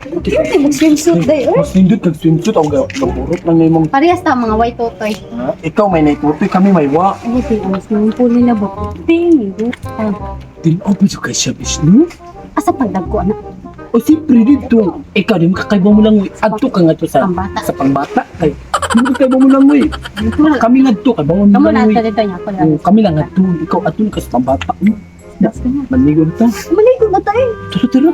Cute yung swimsuit day, oy. Mas nindot kag swimsuit ang gaburot lang na imong. Parehas ta mga white totoy. Ha? Ikaw may naitutoy, kami may wa. Ay, di, ang swimming pool nila ba? Ting, ah, Tinaw pa siya kay siya, Vishnu. asa pagdagko, anak? O siyempre dito. Ikaw di makakaiba mo lang, uy. Adto ka nga to sa Pangbata. sa pangbata. Kay, di makakaiba mo lang, uy. Kami nga to, kay mo Kamu lang, na uy. ito dito niya. Ako na. Oo, kami lang nga to. Ikaw adto ka sa pangbata. Manligo na ta. Maligo na tayo. Tara, tara.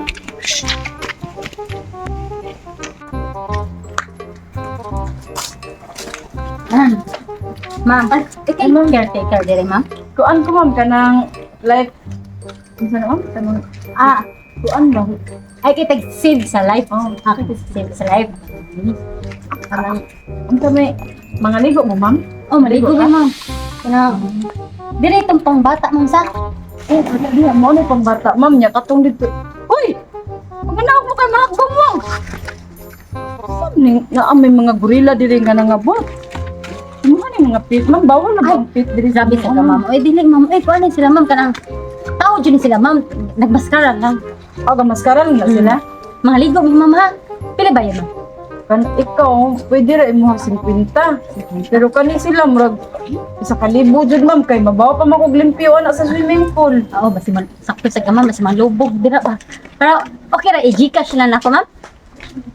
Ah. Ma'am, ikaw yung caretaker dire, ma'am? Kuan ko ma'am kanang life unsa na ma'am kanang Ah, kuan ba ay kitag save sa life. Oh, ah, save sa life. Kanang unsa may mga ligo mo ma'am? Oh, maligo na, ma'am. Kana dire itong pangbata, ma'am, sa. Oh, kana diha mo na pang bata ma'am nya katong dito. Uy! Paganaw mo kay mahakbang mo. Saan ni naa may mga gorilla diri nga nangabot? Imuha ni mga pit ma'am, bawal na ba ang pit diri Grabe sa ka, ma'am. Oy, dili, ma'am. Oy, kuan sila, ma'am, kanang tao jud ni sila, ma'am. Nagmaskara lang. Oh, gamaskara lang na sila. Mga ligo, mi, ma'am, ha? Pila ba yan, ma'am? Kan ikaw, pwede ra imuha 50. Pero kani sila murag isa ka libo jud ma'am kay mabaw pa man kog limpyo ana sa swimming pool. Oo, basi man, sakto sa ka, ma'am. Basi malubog dira ba. Pero, okay ra, i-Gcash na nako, ma'am.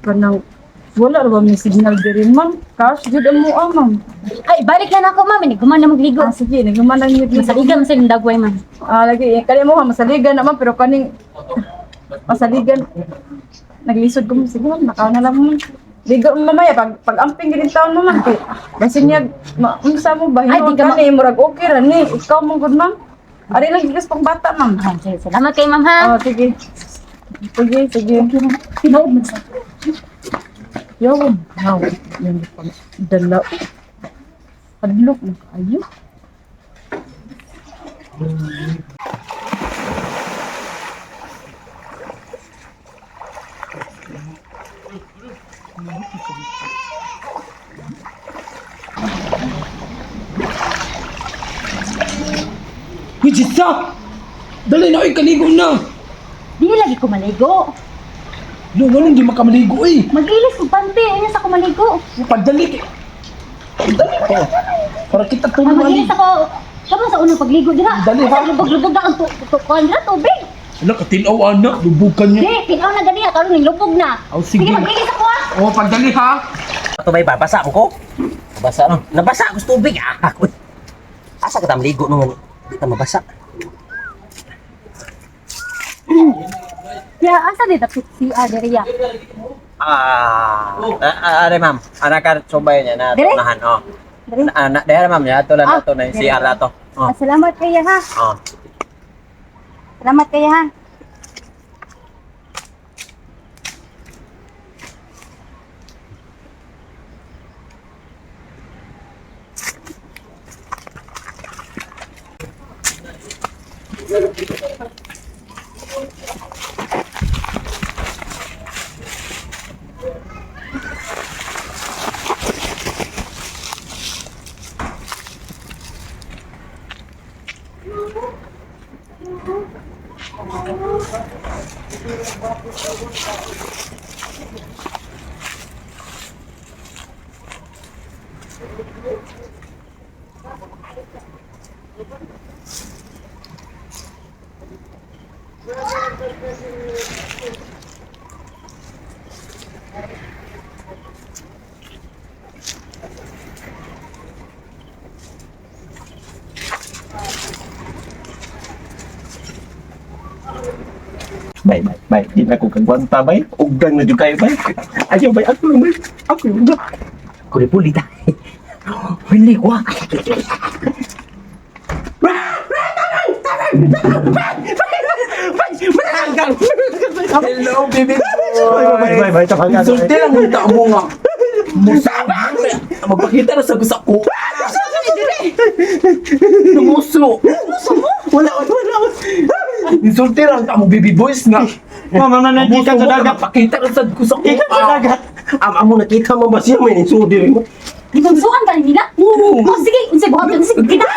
Kanang wala ra ba may signal diri ma'am? Cash jud ang mua ma'am. Ay, balik na nako, ma'am. Hindi guman na magligo. Ah, sige, naghuman lang yun. Masaligan man sa dagway, ma'am. Ah, lagi kani mo ha masaligan na ma'am pero kaning masaligan naglisod ko ma'am. Sige ma'am, nakaw na lang ma'am. Ligo mo mamaya pag amping gid taon mo ma'am kay basin niya unsa mo ba Ay, di hinuon ka ma- kani murag okay ra ni. Ikaw mo gud ma'am. Ari lang gigas pang bata ma'am. Ah, sige, salamat kay ma'am, ha? Oh, sige. Sige, sige. Tinuod man sa. Yo, wow. Yung pang dala. Padlok na kayo. Uy, Jessa! Dali na, uy, kaligo na! Di lagi ko maligo. No, ganun, di makamaligo, eh. Mag-ilis kog pante, ayun sa ko maligo. Pagdali, kay. Pagdali ko. Para kita Ah, tulungan. mag-ilis ako. Kamo sa unang pagligo dira. Dali, ha? Lubog-lubog na ang kuan dira tubig. Ala, katinaw, anak. Lubukan niya. Di, tinaw na gani karon ning lubog na. Oh, sige. Sige, mag-ilis ako ha. Oh, pagdali, ha? Ato bay babasa mo ko. Nabasa no. Nabasa ako sa tubig ah. Uy. Asa ka tamligo no? Di ta mabasa. Ya, asa di tapos si diri ya. Ah, ah, are ma'am. Ana ka subay niya na Dire? tunahan oh. Dire. Ana dere ma'am ya to lang Ah, ato na yung dire. CR ato. Oh. Ah, salamat kaya ha. Oh. Salamat kaya ha. Bay, bay, bay. Di na ko kagwanta, bay. Ugdang na jud kayo, bay. Ayaw, bay. Ako lang, bay. Ako lang, bay. Kuri puli ta. Wili wa. Hello, baby Bay, bay, bay, bay. Tapangan, bay. Insulti lang yung tao mo nga. Musa, magpakita na sa gusto ko. Numuso. Wala, wala, wala. Insulti lang ang tao mo, baby boys nga. Mama, na Muso nakita mo, sa dagat. magpakita na sa gusto ko. Kita sa dagat. Am amo nakita mo ba siya may insulti rin mo? Gitunsuan ba nila? Oo. Oh, sige, unsay buhaton sige kita.